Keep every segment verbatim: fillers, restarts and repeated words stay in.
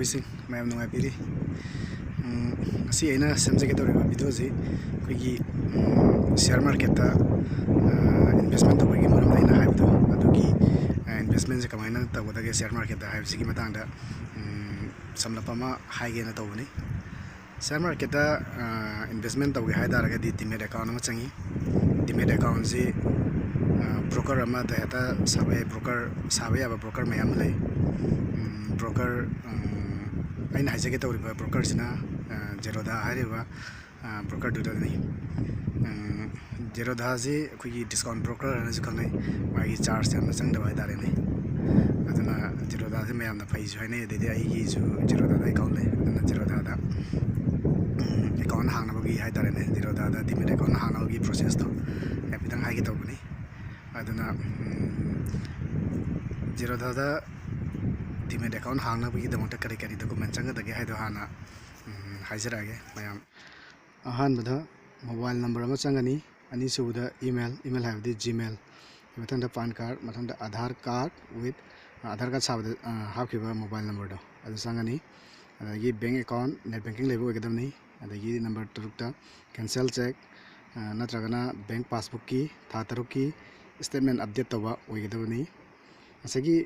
ꯁꯤꯡ ꯃꯌꯥꯝ ꯅꯨꯡꯉꯥꯏꯕꯤꯔꯤ꯫ ꯎꯝ, ꯉꯁꯤ ꯑꯩꯅ ꯁꯦꯝꯖꯒꯦ ꯇꯧꯔꯤꯕ ꯚꯤꯗꯤꯑꯣꯁꯤ ꯑꯩꯈꯣꯏꯒꯤ, ꯎꯝ, ꯁꯤꯌꯥꯔ ꯃꯥꯔꯀꯦꯠꯇ, ꯑ, ꯏꯟꯚꯦꯁꯃꯦꯟ ꯇꯧꯕꯒꯤ ꯃꯔꯝꯗ ꯑꯩꯅ ꯍꯥꯏꯕꯗꯣ, ꯑꯗꯨꯒꯤ, ꯑ, ꯏꯟꯚꯦꯁꯃꯦꯟꯁꯦ ꯀꯃꯥꯏꯅ ꯇꯧꯒꯗꯒꯦ ꯁꯤꯌꯥꯔ ꯃꯥꯔꯀꯦꯠꯇ ꯍꯥꯏꯕꯁꯤꯒꯤ ꯃꯇꯥꯡꯗ, ꯎꯝ, ꯁꯝꯂꯞꯄ ꯑꯃ ꯍꯥꯏꯒꯦꯅ ꯇꯧꯕꯅꯤ꯫ ꯁꯤꯌꯥꯔ ꯃꯥꯔꯀꯦꯠꯇ, ꯑ, ꯏꯟꯚꯦꯁꯃꯦꯟ ꯇꯧꯒꯦ ꯍꯥꯏ ꯇꯥꯔꯒꯗꯤ ꯗꯤꯃꯦꯠ ꯑꯦꯀꯥꯎꯟ ꯑꯃ ꯆꯪꯉꯤ꯫ ꯗꯤꯃꯦꯠ ꯑꯦꯀꯥꯎꯟꯁꯤ, ꯑ, ꯕ꯭ꯔꯣꯀꯔ ꯑꯃꯗ ꯍꯦꯛꯇ ꯁꯥꯕ ꯌꯥꯏ꯫ ꯕ꯭ꯔꯣꯀꯔ ꯁꯥꯕ ꯌꯥꯕ ꯕ꯭ꯔꯣꯀꯔ ꯃꯌꯥꯝ ꯑꯃ ꯂꯩ꯫ ꯎꯝ, ꯕ꯭ꯔꯣꯀꯔ, ꯎꯝ, ꯑꯩꯅ ꯍꯥꯏꯖꯒꯦ ꯇꯧꯔꯤꯕ ꯕ꯭ꯔꯣꯀꯔꯁꯤꯅ, ꯑ, ꯖꯦꯔꯣꯗꯥ ꯍꯥꯏꯔꯤꯕ, ꯑ, ꯕ꯭ꯔꯣꯀꯔꯗꯨꯗꯅꯤ꯫ ꯎꯝ, ꯖꯦꯔꯣꯗꯥꯁꯤ ꯑꯩꯈꯣꯏꯒꯤ ꯗꯤꯁꯀꯥꯎꯟ ꯕ꯭ꯔꯣꯀꯔ ꯍꯥꯏꯅꯁꯨ ꯈꯪꯅꯩ꯫ ꯃꯥꯒꯤ ꯆꯥꯔꯖ ꯌꯥꯝꯅ ꯆꯪꯗꯕ ꯍꯥꯏꯇꯥꯔꯦꯅꯦ꯫ ꯑꯗꯨꯅ ꯖꯦꯔꯣꯗꯥꯁꯦ ꯃꯌꯥꯝꯅ ꯐꯩꯁꯨ ꯍꯥꯏꯅꯩ꯫ ꯑꯗꯩꯗꯤ ꯑꯩꯒꯤꯁꯨ ꯖꯦꯔꯣꯗꯥꯗ ꯑꯦꯀꯥꯎꯟ ꯂꯩ꯫ ꯑꯗꯨꯅ ꯖꯦꯔꯣꯗꯥꯗ, ꯎꯝ, ꯑꯦꯀꯥꯎꯟ ꯍꯥꯡꯅꯕꯒꯤ ꯍꯥꯏꯇꯥꯔꯦꯅꯦ, ꯖꯦꯔꯣꯗꯥꯗ ꯗꯤꯃꯦꯠ ꯑꯦꯀꯥꯎꯟ ꯍꯥꯡꯅꯕꯒꯤ ꯄ꯭ꯔꯣꯁꯦꯁꯇꯣ ꯍꯥꯏꯐꯦꯠꯇꯪ ꯍꯥꯏꯒꯦ ꯇꯧꯕꯅꯤ꯫ ꯑꯗꯨꯅ, ꯎꯝ, ꯖꯦꯔꯣꯗꯥꯗ ꯗꯤꯃꯦꯠ ꯑꯦꯀꯥꯎꯟ ꯍꯥꯡꯅꯕꯒꯤꯗꯃꯛꯇ ꯀꯔꯤ ꯀꯔꯤ ꯗꯣꯀꯨꯃꯦꯟ ꯆꯪꯒꯗꯒꯦ ꯍꯥꯏꯗꯣ ꯍꯥꯟꯅ, ꯎꯝ, ꯍꯥꯏꯖꯔꯛꯑꯒꯦ ꯃꯌꯥꯝ꯫ ꯑꯍꯥꯟꯕꯗ ꯃꯣꯕꯥꯏꯜ ꯅꯝꯕꯔ ꯑꯃ ꯆꯪꯒꯅꯤ, ꯑꯅꯤꯁꯨꯕꯗ ꯏꯃꯦꯜ, ꯏꯃꯦꯜ ꯍꯥꯏꯕꯗꯤ ꯖꯤꯃꯦꯜ, ꯃꯊꯪꯗ ꯄꯥꯟ ꯀꯥꯔꯗ, ꯃꯊꯪꯗ Aadhaar card with, Aadhaar card ꯁꯥꯕꯗ, ꯑ, ꯍꯥꯞꯈꯤꯕ ꯃꯣꯕꯥꯏꯜ ꯅꯝꯕꯔꯗꯣ ꯑꯗꯨ ꯆꯪꯒꯅꯤ꯫ ꯑꯗꯒꯤ ꯕꯦꯡ ꯑꯦꯀꯥꯎꯟ, ꯅꯦꯠ ꯕꯦꯡꯀꯤꯡ ꯂꯩꯕ ꯑꯣꯏꯒꯗꯕꯅꯤ꯫ ꯑꯗꯒꯤ ꯅꯝꯕꯔ ꯇꯔꯨꯛꯇ ꯀꯦꯟꯁꯦꯜ ꯆꯦꯛ, ꯑ, ꯅꯠꯇ꯭ꯔꯒꯅ ꯕꯦꯡ ꯄꯥꯁꯕꯨꯛꯀꯤ ꯊꯥ ꯇꯔꯨꯛꯀꯤ ꯁ꯭ꯇꯦꯠꯃꯦꯟ ꯑꯞꯗꯦꯠ ꯇꯧꯕ ꯑꯣꯏꯒꯗꯕꯅꯤ꯫ ꯉꯁꯥꯏꯒꯤ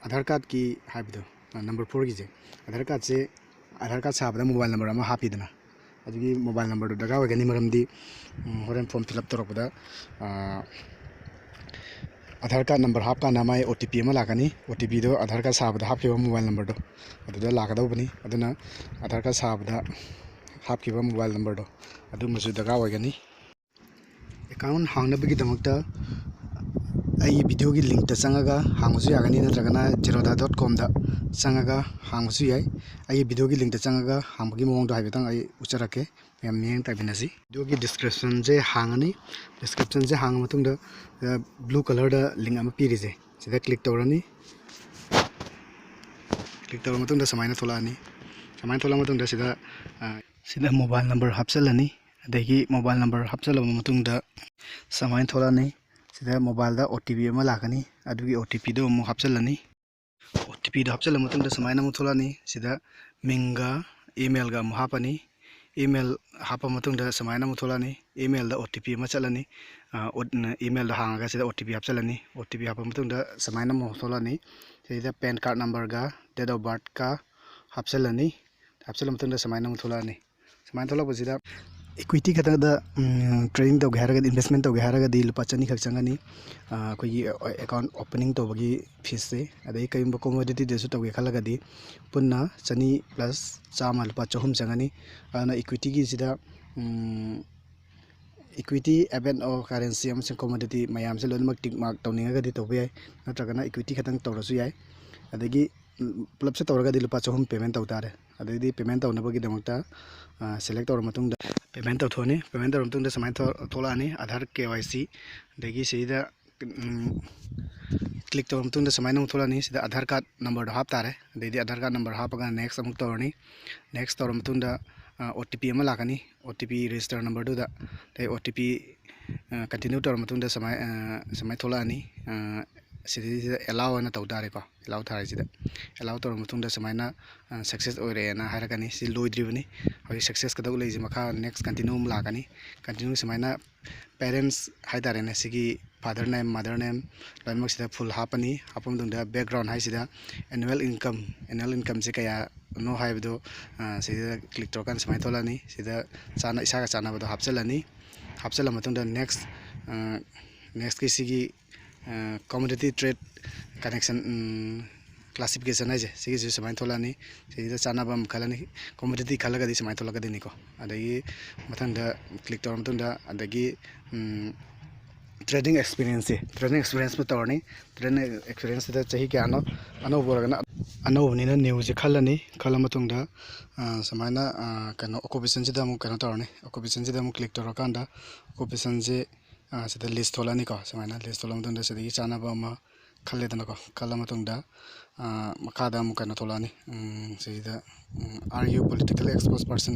ꯑꯙꯥꯔ ꯀꯥꯔꯗꯀꯤ ꯍꯥꯏꯕꯗꯣ, ꯑ, ꯅꯝꯕꯔ ꯐꯣꯔꯒꯤꯁꯦ, ꯑꯙꯥꯔ ꯀꯥꯔꯗꯁꯦ, ꯑꯙꯥꯔ ꯀꯥꯔꯗ ꯁꯥꯕꯗ ꯃꯣꯕꯥꯏꯜ ꯅꯝꯕꯔ ꯑꯃ ꯍꯥꯞꯄꯤꯗꯅ, ꯑꯗꯨꯒꯤ ꯃꯣꯕꯥꯏꯜ ꯅꯝꯕꯔꯗꯨ ꯗꯔꯀꯥꯔ ꯑꯣꯏꯒꯅꯤ꯫ ꯃꯔꯝꯗꯤ, ꯎꯝ, ꯍꯣꯔꯦꯟ ꯐꯣꯔꯝ ꯐꯤꯜ ꯑꯞ ꯇꯧꯔꯛꯄꯗ, ꯑ, ꯑꯙꯥꯔ ꯀꯥꯔꯗ ꯅꯝꯕꯔ ꯍꯥꯞꯀꯥꯟꯗ ꯃꯥꯏ ꯑꯣ ꯇꯤ ꯄꯤ ꯑꯃ ꯂꯥꯛꯀꯅꯤ꯫ ꯑꯣ ꯇꯤ ꯄꯤꯗꯣ ꯑꯙꯥꯔ ꯀꯥꯔꯗ ꯁꯥꯕꯗ ꯍꯥꯞꯈꯤꯕ ꯃꯣꯕꯥꯏꯜ ꯅꯝꯕꯔꯗꯣ ꯑꯗꯨꯗ ꯂꯥꯛꯀꯗꯧꯕꯅꯤ꯫ ꯑꯗꯨꯅ ꯑꯙꯥꯔ ꯀꯥꯔꯗ ꯁꯥꯕꯗ ꯍꯥꯞꯈꯤꯕ ꯃꯣꯕꯥꯏꯜ ꯅꯝꯕꯔꯗꯣ ꯑꯗꯨꯃꯁꯨ ꯗꯔꯀꯥꯔ ꯑꯣꯏꯒꯅꯤ꯫ ꯑꯦꯀꯥꯎꯟ ꯍꯥꯡꯅꯕꯒꯤꯗꯃꯛꯇ ꯑꯩꯒꯤ ꯚꯤꯗꯤꯑꯣꯒꯤ ꯂꯤꯡꯛꯇ ꯆꯪꯉꯒ ꯍꯥꯡꯕꯁꯨ ꯌꯥꯒꯅꯤ, ꯅꯠꯇ꯭ꯔꯒꯅ ꯖꯦꯔꯣꯗꯥ ꯗꯣꯠ ꯀꯣꯝꯗ ꯆꯪꯉꯒ ꯍꯥꯡꯕꯁꯨ ꯌꯥꯏ꯫ ꯑꯩꯒꯤ ꯚꯤꯗꯤꯑꯣꯒꯤ ꯂꯤꯡꯛꯇ ꯆꯪꯉꯒ ꯍꯥꯡꯕꯒꯤ ꯃꯑꯣꯡꯗꯣ ꯍꯥꯏꯐꯦꯠꯇꯪ ꯑꯩ ꯎꯠꯆꯔꯛꯀꯦ꯫ ꯃꯌꯥꯝ ꯃꯤꯠꯌꯦꯡ ꯇꯥꯏꯃꯤꯟꯅꯁꯤ꯫ ꯚꯤꯗꯤꯑꯣꯒꯤ ꯗꯤꯁꯀ꯭ꯔꯤꯞꯁꯟꯁꯦ ꯍꯥꯡꯉꯅꯤ꯫ ꯗꯤꯁꯀ꯭ꯔꯤꯞꯁꯟꯁꯦ ꯍꯥꯡꯉ ꯃꯇꯨꯡꯗ, ꯑ, ꯕ꯭ꯂꯨ ꯀꯂꯔꯗ ꯂꯤꯡꯛ ꯑꯃ ꯄꯤꯔꯤꯁꯦ, ꯁꯤꯗ ꯀ꯭ꯂꯤꯛ ꯇꯧꯔꯅꯤ꯫ ꯀ꯭ꯂꯤꯛ ꯇꯧꯔ ꯃꯇꯨꯡꯗ ꯁꯨꯃꯥꯏꯅ ꯊꯣꯛꯂꯛꯑꯅꯤ꯫ ꯁꯨꯃꯥꯏꯅ ꯊꯣꯛꯂꯛꯑ ꯃꯇꯨꯡꯗ ꯁꯤꯗ, ꯑ, ꯁꯤꯗ ꯃꯣꯕꯥꯏꯜ ꯅꯝꯕꯔ ꯍꯥꯞꯆꯤꯜꯂꯅꯤ꯫ ꯑꯗꯒꯤ ꯃꯣꯕꯥꯏꯜ ꯅꯝꯕꯔ ꯍꯥꯞꯆꯤꯜꯂꯕ ꯃꯇꯨꯡꯗ ꯁꯨꯃꯥꯏꯅ ꯊꯣꯛꯂꯛꯑꯅꯤ꯫ ꯁꯤꯗ ꯃꯣꯕꯥꯏꯜꯗ ꯑꯣ ꯇꯤ ꯄꯤ ꯑꯃ ꯂꯥꯛꯀꯅꯤ꯫ ꯑꯗꯨꯒꯤ ꯑꯣ ꯇꯤ ꯄꯤꯗꯣ ꯑꯃꯨꯛ ꯍꯥꯞꯆꯤꯜꯂꯅꯤ꯫ ꯑꯣ ꯇꯤ ꯄꯤꯗꯣ ꯍꯥꯞꯆꯤꯜꯂ ꯃꯇꯨꯡꯗ ꯁꯨꯃꯥꯏꯅ ꯑꯃꯨꯛ ꯊꯣꯛꯂꯛꯑꯅꯤ꯫ ꯁꯤꯗ ꯃꯤꯡꯒ ꯏꯃꯦꯜꯒ ꯑꯃꯨꯛ ꯍꯥꯞꯄꯅꯤ꯫ ꯏꯃꯦꯜ ꯍꯥꯞꯄ ꯃꯇꯨꯡꯗ ꯁꯨꯃꯥꯏꯅ ꯑꯃꯨꯛ ꯊꯣꯛꯂꯛꯑꯅꯤ꯫ ꯏꯃꯦꯜꯗ ꯑꯣ ꯇꯤ ꯄꯤ ꯑꯃ ꯆꯠꯂꯅꯤ꯫ ꯏꯃꯦꯜꯗꯣ ꯍꯥꯡꯉꯒ ꯁꯤꯗ O T P ꯍꯥꯞꯆꯤꯜꯂꯅꯤ꯫ O T P ꯍꯥꯞꯄ ꯃꯇꯨꯡꯗ ꯁꯨꯃꯥꯏꯅ ꯑꯃꯨꯛ ꯊꯣꯛꯂꯛꯑꯅꯤ꯫ ꯁꯤꯗ ꯄꯦꯟ ꯀꯥꯔꯠ ꯅꯝꯕꯔꯒ ꯗꯦꯠ ꯑꯣꯐ ꯕꯥꯔꯠꯀ ꯍꯥꯞꯆꯤꯜꯂꯅꯤ꯫ ꯍꯥꯞꯆꯤꯜꯂ ꯃꯇꯨꯡꯗ ꯁꯨꯃꯥꯏꯅ ꯑꯃꯨꯛ ꯊꯣꯛꯂꯛꯑꯅꯤ꯫ ꯁꯨꯃꯥꯏꯅ ꯊꯣꯛꯂꯛꯄꯁꯤꯗ ꯏꯀ꯭ꯋꯤꯇꯤ ꯈꯛꯇꯗ ꯇ꯭ꯔꯦꯗꯤꯡ ꯇꯧꯒꯦ ꯍꯥꯏꯔꯒꯗꯤ, ꯏꯟꯚꯦꯁꯃꯦꯟ ꯇꯧꯒꯦ ꯍꯥꯏꯔꯒꯗꯤ ꯂꯨꯄꯥ ꯆꯅꯤꯈꯛ ꯆꯪꯒꯅꯤ꯫ ꯑꯩꯈꯣꯏꯒꯤ ꯑꯦꯀꯥꯎꯟ ꯑꯣꯄꯅꯤꯡ ꯇꯧꯕꯒꯤ ꯐꯤꯁꯁꯦ꯫ ꯑꯗꯩ ꯀꯔꯤꯒꯨꯝꯕ ꯀꯣꯃꯣꯗꯤꯇꯤꯗꯁꯨ ꯇꯧꯒꯦ ꯈꯜꯂꯒꯗꯤ ꯄꯨꯟꯅ ꯆꯅꯤ ꯄ꯭ꯂꯁ ꯆꯥꯝꯃ, ꯂꯨꯄꯥ ꯆꯍꯨꯝ ꯆꯪꯒꯅꯤ꯫ ꯑꯗꯨꯅ ꯏꯀ꯭ꯋꯤꯇꯤꯒꯤꯁꯤꯗ equity app N O currency ꯑꯃꯁꯨꯡ ꯀꯣꯃꯣꯗꯤꯇꯤ ꯃꯌꯥꯝꯁꯦ ꯂꯣꯏꯅꯃꯛ ꯇꯤꯛ ꯃꯥꯔꯛ ꯇꯧꯅꯤꯡꯉꯒꯗꯤ ꯇꯧꯕ ꯌꯥꯏ, ꯅꯠꯇ꯭ꯔꯒꯅ ꯏꯀ꯭ꯋꯤꯇꯤ ꯈꯛꯇꯪ ꯇꯧꯔꯁꯨ ꯌꯥꯏ꯫ ꯑꯗꯒꯤ ꯄꯨꯂꯞꯁꯦ ꯇꯧꯔꯒꯗꯤ ꯂꯨꯄꯥ ꯆꯍꯨꯝ ꯄꯦꯃꯦꯟ ꯇꯧ ꯇꯥꯔꯦ꯫ ꯑꯗꯩꯗꯤ ꯄꯦꯃꯦꯟ ꯇꯧꯅꯕꯒꯤꯗꯃꯛꯇ ꯁꯦꯂꯦꯛ ꯇꯧꯔ ꯃꯇꯨꯡꯗ ꯄꯦꯃꯦꯟ ꯇꯧꯊꯣꯛꯑꯅꯤ꯫ ꯄꯦꯃꯦꯟ ꯇꯧꯔ ꯃꯇꯨꯡꯗ ꯁꯨꯃꯥꯏꯅ ꯊꯣꯛ- ꯊꯣꯛꯂꯛꯑꯅꯤ, ꯑꯙꯥꯔ ꯀꯦ ꯋꯥꯏ ꯁꯤ꯫ ꯑꯗꯒꯤ ꯁꯤꯗ ꯀ꯭ꯂꯤꯛ ꯇꯧꯔ ꯃꯇꯨꯡꯗ ꯁꯨꯃꯥꯏꯅ ꯑꯃꯨꯛ ꯊꯣꯛꯂꯛꯑꯅꯤ꯫ ꯁꯤꯗ ꯑꯙꯥꯔ ꯀꯥꯔꯠ ꯅꯝꯕꯔꯗꯣ ꯍꯥꯞ ꯇꯥꯔꯦ꯫ ꯑꯗꯩꯗꯤ ꯑꯙꯥꯔ ꯀꯥꯔꯠ ꯅꯝꯕꯔ ꯍꯥꯞꯄꯒ ꯅꯦꯛꯁ ꯑꯃꯨꯛ ꯇꯧꯔꯅꯤ꯫ ꯅꯦꯛꯁ ꯇꯧꯔ ꯃꯇꯨꯡꯗ ꯑꯣ ꯇꯤ ꯄꯤ ꯑꯃ ꯂꯥꯛꯀꯅꯤ꯫ ꯑꯣ ꯇꯤ ꯄꯤ ꯔꯦꯖꯤꯁꯇꯔ ꯅꯝꯕꯔꯗꯨꯗ, ꯑꯗꯩ ꯑꯣ ꯇꯤ ꯄꯤ ꯀꯟꯇꯤꯅ꯭ꯌꯨ ꯇꯧꯔ ꯃꯇꯨꯡꯗ ꯁꯨꯃꯥꯏ ꯁꯨꯃꯥꯏꯅ ꯊꯣꯛꯂꯛꯑꯅꯤ꯫ ꯁꯤꯗꯩꯁꯤꯗ ꯑꯦꯂꯥꯎ ꯑꯅ ꯇꯧ ꯇꯥꯔꯦꯀꯣ꯫ ꯑꯦꯂꯥꯎ ꯊꯥꯔꯤꯁꯤꯗ, ꯑꯦꯂꯥꯎ ꯇꯧꯔ ꯃꯇꯨꯡꯗ ꯁꯨꯃꯥꯏꯅ ꯁꯛꯁꯦꯁ ꯑꯣꯏꯔꯦꯅ ꯍꯥꯏꯔꯛꯀꯅꯤ꯫ ꯁꯤ ꯂꯣꯏꯗ꯭ꯔꯤꯕꯅꯤ, ꯍꯧꯖꯤꯛ ꯁꯛꯁꯦꯁ ꯀꯗꯧ ꯂꯩꯔꯤꯁꯦ꯫ ꯃꯈꯥ ꯅꯦꯛꯁ ꯀꯟꯇꯤꯅ꯭ꯌꯨ ꯑꯃ ꯂꯥꯛꯀꯅꯤ꯫ ꯀꯟꯇꯤꯅ꯭ꯌꯨ ꯁꯨꯃꯥꯏꯅ ꯄꯦꯔꯦꯟꯁ ꯍꯥꯏꯇꯥꯔꯦꯅꯦ, ꯁꯤꯒꯤ ꯐꯥꯗꯔ ꯅꯦꯝ, ꯃꯥꯗꯔ ꯅꯦꯝ ꯂꯣꯏꯅꯃꯛꯁꯤꯗ ꯐꯨꯜ ꯍꯥꯞꯄꯅꯤ꯫ ꯍꯥꯞꯄ ꯃꯇꯨꯡꯗ ꯕꯦꯛꯒ꯭ꯔꯥꯎꯟ ꯍꯥꯏꯁꯤꯗ ꯑꯦꯅꯨꯋꯦꯜ ꯏꯟꯀꯝ, ꯑꯦꯅꯨꯋꯦꯜ ꯏꯟꯀꯝꯁꯦ ꯀꯌꯥꯅꯣ ꯍꯥꯏꯕꯗꯣ ꯁꯤꯗ ꯀ꯭ꯂꯤꯛ ꯇꯧꯔꯀꯥꯟꯗ ꯁꯨꯃꯥꯏꯅ ꯊꯣꯛꯂꯛꯑꯅꯤ꯫ ꯁꯤꯗ ꯆꯥꯅ ꯏꯁꯥꯒ ꯆꯥꯟꯅꯕꯗꯣ ꯍꯥꯞꯆꯤꯜꯂꯅꯤ꯫ ꯍꯥꯞꯆꯤꯜꯂ ꯃꯇꯨꯡꯗ ꯅꯦꯛꯁ ꯅꯦꯛꯁꯀꯤ ꯁꯤꯒꯤ ꯀꯃꯣꯗꯤꯇꯤ ꯇ꯭ꯔꯦꯠ ꯀꯅꯦꯛꯁꯟ ꯀ꯭ꯂꯥꯁꯤꯐꯤꯀꯦꯁꯟ ꯍꯥꯏꯁꯦ, ꯁꯤꯒꯤꯁꯨ ꯁꯨꯃꯥꯏꯅ ꯊꯣꯛꯂꯛꯑꯅꯤ꯫ ꯁꯤꯁꯤꯗ ꯆꯥꯟꯅꯕ ꯑꯃ ꯈꯜꯂꯅꯤ꯫ ꯀꯃꯣꯗꯤꯇꯤ ꯈꯜꯂꯒꯗꯤ ꯁꯨꯃꯥꯏꯅ ꯊꯣꯛꯂꯛꯀꯗꯣꯏꯅꯤꯀꯣ꯫ ꯑꯗꯒꯤ ꯃꯊꯪꯗ ꯀ꯭ꯂꯤꯛ ꯇꯧꯔ ꯃꯇꯨꯡꯗ, ꯑꯗꯒꯤ ꯇ꯭ꯔꯦꯗꯤꯡ ꯑꯦꯛꯁꯄꯤꯔꯤꯌꯦꯟꯁꯁꯦ, ꯇ꯭ꯔꯦꯗꯤꯡ ꯑꯦꯛꯁꯄꯤꯔꯤꯌꯦꯟꯁ ꯑꯃ ꯇꯧꯔꯅꯤ꯫ ꯇ꯭ꯔꯦꯗꯤꯡ ꯑꯦꯛꯁꯄꯤꯔꯤꯌꯦꯟꯁꯁꯤꯗ ꯆꯍꯤ ꯀꯌꯥꯅꯣ, ꯑꯅꯧꯕ ꯑꯣꯏꯔꯒꯅ ꯑꯅꯧꯕꯅꯤꯅ ꯅ꯭ꯌꯨꯁꯦ ꯈꯜꯂꯅꯤ꯫ ꯈꯜꯂ ꯃꯇꯨꯡꯗ ꯁꯨꯃꯥꯏꯅ ꯀꯩꯅꯣ ꯑꯣꯀꯨꯄꯦꯁꯟꯁꯤꯗ ꯑꯃꯨꯛ ꯀꯩꯅꯣ ꯇꯧꯔꯅꯤ꯫ ꯑꯣꯀꯨꯄꯦꯁꯟꯁꯤꯗ ꯑꯃꯨꯛ ꯀ꯭ꯂꯤꯛ ꯇꯧꯔꯀꯥꯟꯗ ꯑꯣꯀꯨꯄꯦꯁꯟꯁꯦ ꯁꯤꯗ ꯂꯤꯁ ꯊꯣꯛꯂꯛꯑꯅꯤꯀꯣ꯫ ꯁꯨꯃꯥꯏꯅ ꯂꯤꯁ ꯊꯣꯛꯂꯛꯑ ꯃꯇꯨꯡꯗ ꯁꯤꯗꯒꯤ ꯆꯥꯅꯕ ꯑꯃ ꯈꯜꯂꯦꯗꯅꯀꯣ꯫ ꯈꯜꯂ ꯃꯇꯨꯡꯗ, ꯑ, ꯃꯈꯥꯗ ꯑꯃꯨꯛ ꯀꯩꯅꯣ ꯊꯣꯛꯂꯛꯑꯅꯤ꯫ ꯎꯝ, ꯁꯤꯗ, ꯎꯝ, "Are you politically exposed person?"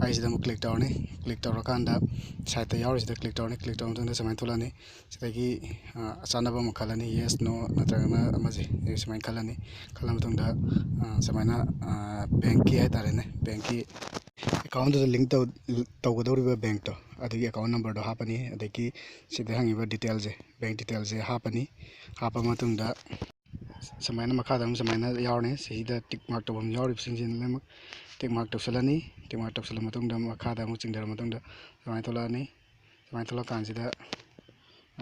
ꯍꯥꯏꯁꯤꯗ ꯑꯃꯨꯛ click ꯇꯧꯔꯅꯤ꯫ Click ꯇꯧꯔꯀꯥꯟꯗ siteꯇ ꯌꯥꯎꯔꯤꯁꯤꯗ click ꯇꯧꯔꯅꯤ꯫ Click ꯇꯧꯔ ꯃꯇꯨꯡꯗ ꯁꯨꯃꯥꯏꯅ ꯊꯣꯛꯂꯛꯑꯅꯤ꯫ ꯁꯤꯗꯒꯤ, ꯑ, ꯆꯥꯟꯅꯕ ꯑꯃ ꯈꯜꯂꯅꯤ, yes, no ꯅꯠꯇ꯭ꯔꯒꯅ ꯑꯃꯁꯦ, ꯑꯩ ꯁꯨꯃꯥꯏꯅ ꯈꯜꯂꯅꯤ꯫ ꯈꯜꯂ ꯃꯇꯨꯡꯗ, ꯑ, ꯁꯨꯃꯥꯏꯅ, ꯑ, bankꯀꯤ ꯍꯥꯏꯇꯥꯔꯦꯅꯦ, bankꯀꯤ accountꯗꯨꯗ link ꯇꯧ-, ꯇꯧꯒꯗꯧꯔꯤꯕ bankꯇꯣ, ꯑꯗꯨꯒꯤ account numberꯗꯣ ꯍꯥꯞꯄꯅꯤ꯫ ꯑꯗꯒꯤ ꯁꯤꯗ ꯍꯪꯉꯤꯕ detailꯁꯦ, bank detailꯁꯦ ꯍꯥꯞꯄꯅꯤ꯫ ꯍꯥꯞꯄ ꯃꯇꯨꯡꯗ ꯁꯨꯃꯥꯏꯅ ꯃꯈꯥꯗ ꯑꯃꯨꯛ ꯁꯨꯃꯥꯏꯅ ꯌꯥꯎꯔꯅꯤ꯫ ꯁꯤꯁꯤꯗ tick mark ꯇꯧꯐꯝ ꯌꯥꯎꯔꯤꯕꯁꯤꯡꯁꯤ ꯂꯣꯏꯅꯃꯛ tick mark ꯇꯧꯁꯤꯜꯂꯅꯤ꯫ Tick mark ꯇꯧꯁꯤꯜꯂ ꯃꯇꯨꯡꯗ ꯃꯈꯥꯗ ꯑꯃꯨꯛ ꯆꯤꯡꯊꯔ ꯃꯇꯨꯡꯗ ꯁꯨꯃꯥꯏꯅ ꯊꯣꯛꯂꯛꯑꯅꯤ꯫ ꯁꯨꯃꯥꯏꯅ ꯊꯣꯛꯂꯛꯀꯥꯟꯁꯤꯗ,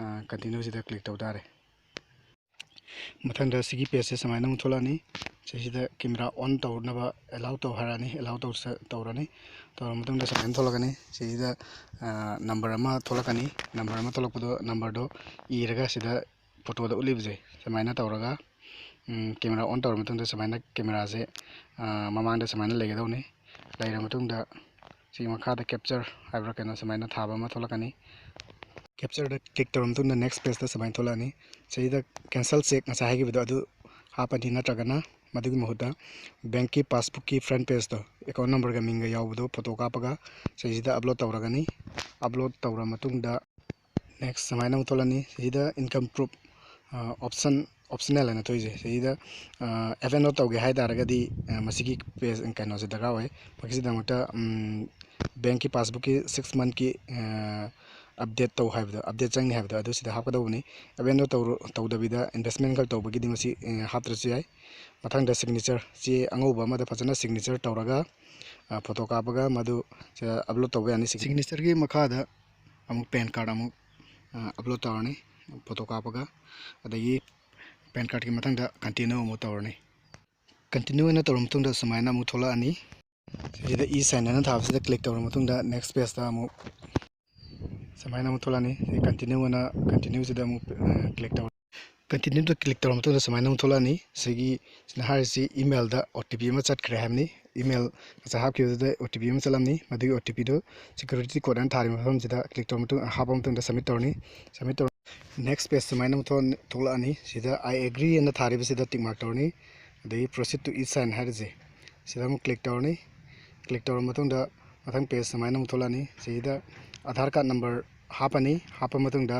ꯑ, continueꯁꯤꯗ click ꯇꯧ ꯇꯥꯔꯦ꯫ ꯃꯊꯪꯗ ꯁꯤꯒꯤ pageꯁꯦ ꯁꯨꯃꯥꯏꯅ ꯑꯃꯨꯛ ꯊꯣꯛꯂꯛꯑꯅꯤ꯫ ꯁꯤꯁꯤꯗ camera on ꯇꯧꯅꯕ allow ꯇꯧ ꯍꯥꯏꯔꯛꯑꯅꯤ꯫ Allow ꯇꯧꯁ-, ꯇꯧꯔꯅꯤ꯫ ꯇꯧꯔ ꯃꯇꯨꯡꯗ ꯁꯨꯃꯥꯏꯅ ꯊꯣꯛꯂꯛꯀꯅꯤ꯫ ꯁꯤꯁꯤꯗ, ꯑ, number ꯑꯃ ꯊꯣꯛꯂꯛꯀꯅꯤ꯫ Number ꯑꯃ ꯊꯣꯛꯂꯛꯄꯗꯣ numberꯗꯣ ꯏꯔꯒ ꯁꯤꯗ photoꯗ ꯎꯠꯂꯤꯕꯁꯦ ꯁꯨꯃꯥꯏꯅ ꯇꯧꯔꯒ, ꯎꯝ, camera on ꯇꯧꯔ ꯃꯇꯨꯡꯗ ꯁꯨꯃꯥꯏꯅ cameraꯁꯦ, ꯑ, ꯃꯃꯥꯡꯗ ꯁꯨꯃꯥꯏꯅ ꯂꯩꯒꯗꯧꯅꯤ꯫ ꯂꯩꯔ ꯃꯇꯨꯡꯗ ꯁꯤꯒꯤ ꯃꯈꯥꯗ capture ꯍꯥꯏꯕ꯭ꯔꯥ ꯀꯩꯅꯣ ꯁꯨꯃꯥꯏꯅ ꯊꯥꯕ ꯑꯃ ꯊꯣꯛꯂꯛꯀꯅꯤ꯫ Captureꯗ click ꯇꯧꯔ ꯃꯇꯨꯡꯗ next pageꯇ ꯁꯨꯃꯥꯏꯅ ꯊꯣꯛꯂꯛꯑꯅꯤ꯫ ꯁꯤꯗ cancel cheque ꯉꯁꯥꯏ ꯍꯥꯏꯈꯤꯕꯗꯣ ꯑꯗꯨ ꯍꯥꯞꯄꯅꯤ, ꯅꯠꯇ꯭ꯔꯒꯅ ꯃꯗꯨꯒꯤ ꯃꯍꯨꯠꯇ bankꯀꯤ passbookꯀꯤ front pageꯇꯣ, account numberꯒ ꯃꯤꯡꯒ ꯌꯥꯎꯕꯗꯣ photo ꯀꯥꯞꯄꯒ ꯁꯤꯁꯤꯗ upload ꯇꯧꯔꯒꯅꯤ꯫ Upload ꯇꯧꯔ ꯃꯇꯨꯡꯗ next ꯁꯨꯃꯥꯏꯅ ꯑꯃꯨꯛ ꯊꯣꯛꯂꯛꯑꯅꯤ꯫ ꯁꯤꯗ income proof, ꯑ, option, optional ꯍꯥꯏꯅ ꯊꯣꯛꯏꯁꯦ꯫ ꯁꯤꯗ, ꯑ, avail ꯇꯧꯒꯦ ꯍꯥꯏ ꯇꯥꯔꯒꯗꯤ, ꯑ, ꯃꯁꯤꯒꯤ page, ꯀꯩꯅꯣꯁꯦ ꯗꯔꯀꯥꯔ ꯑꯣꯏ꯫ ꯃꯁꯤꯒꯤꯗꯃꯛꯇ, ꯎꯝ, bankꯀꯤ passbookꯀꯤ six monthꯀꯤ, ꯑ, update ꯇꯧ ꯍꯥꯏꯕꯗꯣ, update ꯆꯪꯅꯤ ꯍꯥꯏꯕꯗꯣ ꯑꯗꯨ ꯁꯤꯗ ꯍꯥꯞꯀꯗꯧꯕꯅꯤ꯫ Avail ꯇꯧꯔꯨ-, ꯇꯧꯗꯕꯤꯗ investment ꯈꯛ ꯇꯧꯕꯒꯤꯗꯤ ꯃꯁꯤ, ꯑ, ꯍꯥꯞꯇ꯭ꯔꯁꯨ ꯌꯥꯏ꯫ ꯃꯊꯪꯗ signature, ꯆꯦ ꯑꯉꯧꯕ ꯑꯃꯗ ꯐꯖꯅ signature ꯇꯧꯔꯒ, ꯑ, photo ꯀꯥꯞꯄꯒ ꯃꯗꯨ ꯁꯤꯗ upload ꯇꯧꯕ ꯌꯥꯅꯤ꯫ Signatureꯒꯤ ꯃꯈꯥꯗ ꯑꯃꯨꯛ PAN card ꯑꯃꯨꯛ, ꯑ, upload ꯇꯧꯔꯅꯤ, photo ꯀꯥꯞꯄꯒ꯫ ꯑꯗꯒꯤ PAN cardꯀꯤ ꯃꯊꯪꯗ continue ꯑꯃꯨꯛ ꯇꯧꯔꯅꯤ꯫ Continue ꯑꯣꯏꯅ ꯇꯧꯔ ꯃꯇꯨꯡꯗ ꯁꯨꯃꯥꯏꯅ ꯑꯃꯨꯛ ꯊꯣꯛꯂꯛꯑꯅꯤ꯫ ꯁꯤꯗ e-sign ꯍꯥꯏꯅ ꯊꯥꯕꯁꯤꯗ click ꯇꯧꯔ ꯃꯇꯨꯡꯗ next pageꯇ ꯑꯃꯨꯛ ꯁꯨꯃꯥꯏꯅ ꯑꯃꯨꯛ ꯊꯣꯛꯂꯛꯑꯅꯤ꯫ ꯁꯤ continue ꯑꯣꯏꯅ, continueꯁꯤꯗ ꯑꯃꯨꯛ, ꯑ, click ꯇꯧꯔ, continueꯗ click ꯇꯧꯔ ꯃꯇꯨꯡꯗ ꯁꯨꯃꯥꯏꯅ ꯑꯃꯨꯛ ꯊꯣꯛꯂꯛꯑꯅꯤ꯫ ꯁꯤꯒꯤ, ꯁꯤꯅ ꯍꯥꯏꯔꯤꯁꯤ emailꯗ OTP ꯑꯃ ꯆꯠꯈ꯭ꯔꯦ ꯍꯥꯏꯕꯅꯤ꯫ Email ꯉꯁꯥꯏ ꯍꯥꯞꯈꯤꯕꯗꯨꯗ OTP ꯑꯃ ꯆꯠꯂꯝꯅꯤ꯫ ꯃꯗꯨꯒꯤ OTPꯗꯨ security code ꯍꯥꯏꯅ ꯊꯥꯔꯤꯕ ꯃꯐꯝꯁꯤꯗ click ꯇꯧꯔ ꯃꯇꯨꯡ, ꯍꯥꯞꯄ ꯃꯇꯨꯡꯗ submit ꯇꯧꯔꯅꯤ꯫ Submit ꯇꯧꯔ Next page ꯁꯨꯃꯥꯏꯅ ꯑꯃꯨꯛ ꯊꯣꯛ- ꯊꯣꯛꯂꯛꯑꯅꯤ꯫ ꯁꯤꯗ "I agree" ꯑꯅ ꯊꯥꯔꯤꯕꯁꯤꯗ tick mark ꯇꯧꯔꯅꯤ꯫ ꯑꯗꯒꯤ "Proceed to e-sign" ꯍꯥꯏꯔꯤꯁꯦ ꯁꯤꯗ ꯑꯃꯨꯛ click ꯇꯧꯔꯅꯤ꯫ Click ꯇꯧꯔ ꯃꯇꯨꯡꯗ ꯃꯊꯪ page ꯁꯨꯃꯥꯏꯅ ꯑꯃꯨꯛ ꯊꯣꯛꯂꯛꯑꯅꯤ꯫ ꯁꯤꯗ Aadhaar card number ꯍꯥꯞꯄꯅꯤ꯫ ꯍꯥꯞꯄ ꯃꯇꯨꯡꯗ,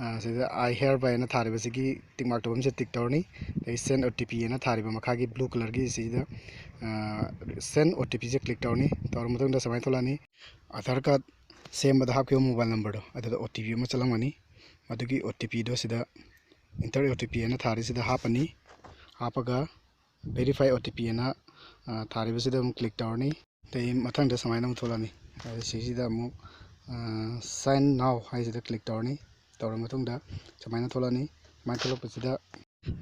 ꯑ, ꯁꯤꯗ "I hereby" ꯑꯅ ꯊꯥꯔꯤꯕꯁꯤꯒꯤ tick mark ꯇꯧꯐꯝꯁꯤꯗ tick ꯇꯧꯔꯅꯤ꯫ ꯑꯗꯩ "Send O T P" ꯑꯅ ꯊꯥꯔꯤꯕ ꯃꯈꯥꯒꯤ blue colourꯒꯤ ꯁꯤꯗ, ꯑ, "Send O T P" ꯁꯦ click ꯇꯧꯔꯅꯤ꯫ ꯇꯧꯔ ꯃꯇꯨꯡꯗ ꯁꯨꯃꯥꯏꯅ ꯊꯣꯛꯂꯛꯑꯅꯤ꯫ Aadhaar card ꯁꯦꯝꯕꯗ ꯍꯥꯞꯈꯤꯕ mobile numberꯗꯣ ꯑꯗꯨꯗ O T P ꯑꯃ ꯆꯠꯂꯝꯒꯅꯤ꯫ ꯃꯗꯨꯒꯤ O T Pꯗꯣ ꯁꯤꯗ "Enter O T P" ꯑꯅ ꯊꯥꯔꯤꯁꯤꯗ ꯍꯥꯞꯄꯅꯤ꯫ ꯍꯥꯞꯄꯒ "Verify O T P" ꯑꯅ, ꯑ, ꯊꯥꯔꯤꯕꯁꯤꯗ ꯑꯃꯨꯛ click ꯇꯧꯔꯅꯤ꯫ ꯑꯗꯩ ꯃꯊꯪꯗ ꯁꯨꯃꯥꯏꯅ ꯑꯃꯨꯛ ꯊꯣꯛꯂꯛꯑꯅꯤ꯫ ꯑꯗ ꯁꯤꯁꯤꯗ ꯑꯃꯨꯛ, ꯑ, "Sign now" ꯍꯥꯏꯁꯤꯗ click ꯇꯧꯔꯅꯤ꯫ ꯇꯧꯔ ꯃꯇꯨꯡꯗ ꯁꯨꯃꯥꯏꯅ ꯊꯣꯛꯂꯛꯑꯅꯤ꯫ ꯁꯨꯃꯥꯏꯅ ꯊꯣꯛꯂꯛꯄꯁꯤꯗ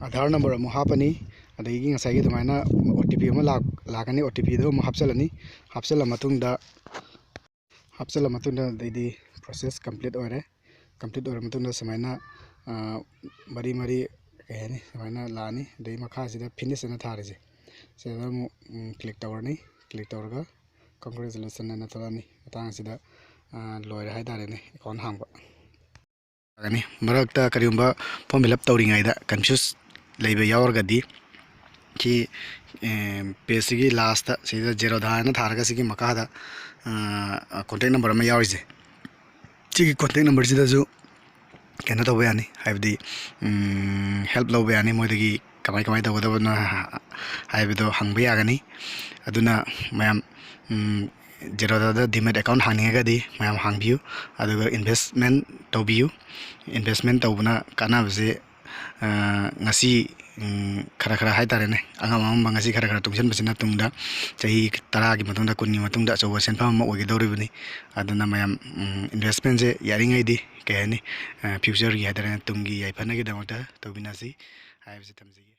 Aadhaar number ꯑꯃꯨꯛ ꯍꯥꯞꯄꯅꯤ꯫ ꯑꯗꯒꯤ ꯉꯁꯥꯏꯒꯤ ꯑꯗꯨꯃꯥꯏꯅ O T P ꯑꯃ ꯂꯥꯛ-, ꯂꯥꯛꯀꯅꯤ꯫ O T Pꯗꯣ ꯑꯃꯨꯛ ꯍꯥꯞꯆꯤꯜꯂꯅꯤ꯫ ꯍꯥꯞꯆꯤꯜꯂ ꯃꯇꯨꯡꯗ, ꯍꯥꯞꯆꯤꯜꯂ ꯃꯇꯨꯡꯗ ꯑꯗꯩꯗꯤ process complete ꯑꯣꯏꯔꯦ꯫ Complete ꯑꯣꯏꯔ ꯃꯇꯨꯡꯗ ꯁꯨꯃꯥꯏꯅ, ꯑ, ꯃꯔꯤ ꯃꯔꯤ, ꯀꯩ ꯍꯥꯏꯅꯤ, ꯁꯨꯃꯥꯏꯅ ꯂꯥꯛꯑꯅꯤ꯫ ꯑꯗꯩ ꯃꯈꯥꯁꯤꯗ "Finish" ꯑꯅ ꯊꯥꯔꯤꯁꯦ, ꯁꯤꯗ ꯑꯃꯨꯛ, ꯎꯝ, click ꯇꯧꯔꯅꯤ꯫ Click ꯇꯧꯔꯒ "Congratulations" ꯑꯅ ꯊꯣꯛꯂꯛꯑꯅꯤ꯫ ꯃꯇꯥꯡ ꯑꯁꯤꯗ, ꯑ, ꯂꯣꯏꯔꯦ ꯍꯥꯏꯇꯥꯔꯦꯅꯦ, account ꯍꯥꯡꯕ꯫ ꯃꯔꯛꯇ ꯀꯔꯤꯒꯨꯝꯕ form fill up ꯇꯧꯔꯤꯉꯩꯗ confuse ꯂꯩꯕ ꯌꯥꯎꯔꯒꯗꯤ, ꯁꯤ, ꯑꯦ, pageꯁꯤꯒꯤ lastꯇ ꯁꯤꯗ "Zerodha" ꯍꯥꯏꯅ ꯊꯥꯔꯒ ꯁꯤꯒꯤ ꯃꯈꯥꯗ, ꯑ, contact number ꯑꯃ ꯌꯥꯎꯔꯤꯁꯦ, ꯁꯤꯒꯤ contact numberꯁꯤꯗꯁꯨ ꯀꯩꯅꯣ ꯇꯧꯕ ꯌꯥꯅꯤ, ꯍꯥꯏꯕꯗꯤ, ꯎꯝ, help ꯂꯧꯕ ꯌꯥꯅꯤ꯫ ꯃꯣꯏꯗꯒꯤ ꯀꯃꯥꯏ ꯀꯃꯥꯏ ꯇꯧꯒꯗꯕꯅꯣ ꯍꯥꯏꯕꯗꯣ ꯍꯪꯕ ꯌꯥꯒꯅꯤ꯫ ꯑꯗꯨꯅ ꯃꯌꯥꯝ, ꯎꯝ, Zerodhaꯗ demat account ꯍꯥꯡꯅꯤꯡꯉꯒꯗꯤ ꯃꯌꯥꯝ ꯍꯥꯡꯕꯤꯌꯨ꯫ ꯑꯗꯨꯒ investment ꯇꯧꯕꯤꯌꯨ꯫ Investment ꯇꯧꯕꯅ ꯀꯥꯟꯅꯕꯁꯦ, ꯑ, ꯉꯁꯤ, ꯎꯝ, ꯈꯔ ꯈꯔ ꯍꯥꯏꯇꯥꯔꯦꯅꯦ, ꯑꯉꯝ ꯑꯉꯝꯕ ꯉꯁꯤ ꯈꯔ ꯈꯔ ꯇꯨꯡꯁꯤꯟꯕꯁꯤꯅ ꯇꯨꯡꯗ ꯆꯍꯤ ꯇꯔꯥꯒꯤ ꯃꯇꯨꯡꯗ, ꯀꯨꯟꯒꯤ ꯃꯇꯨꯡꯗ ꯑꯆꯧꯕ ꯁꯦꯟꯐꯝ ꯑꯃ ꯑꯣꯏꯒꯗꯧꯔꯤꯕꯅꯤ꯫ ꯑꯗꯨꯅ ꯃꯌꯥꯝ, ꯎꯝ, investmentꯁꯦ ꯌꯥꯔꯤꯉꯩꯗꯤ, ꯀꯩ ꯍꯥꯏꯅꯤ, ꯑ, futureꯒꯤ ꯍꯥꯏꯇꯥꯔꯦꯅꯦ, ꯇꯨꯡꯒꯤ ꯌꯥꯏꯐꯅꯕꯒꯤꯗꯃꯛꯇ ꯇꯧꯕꯤꯅꯁꯤ ꯍꯥꯏꯕꯁꯤ ꯊꯝꯖꯒꯦ꯫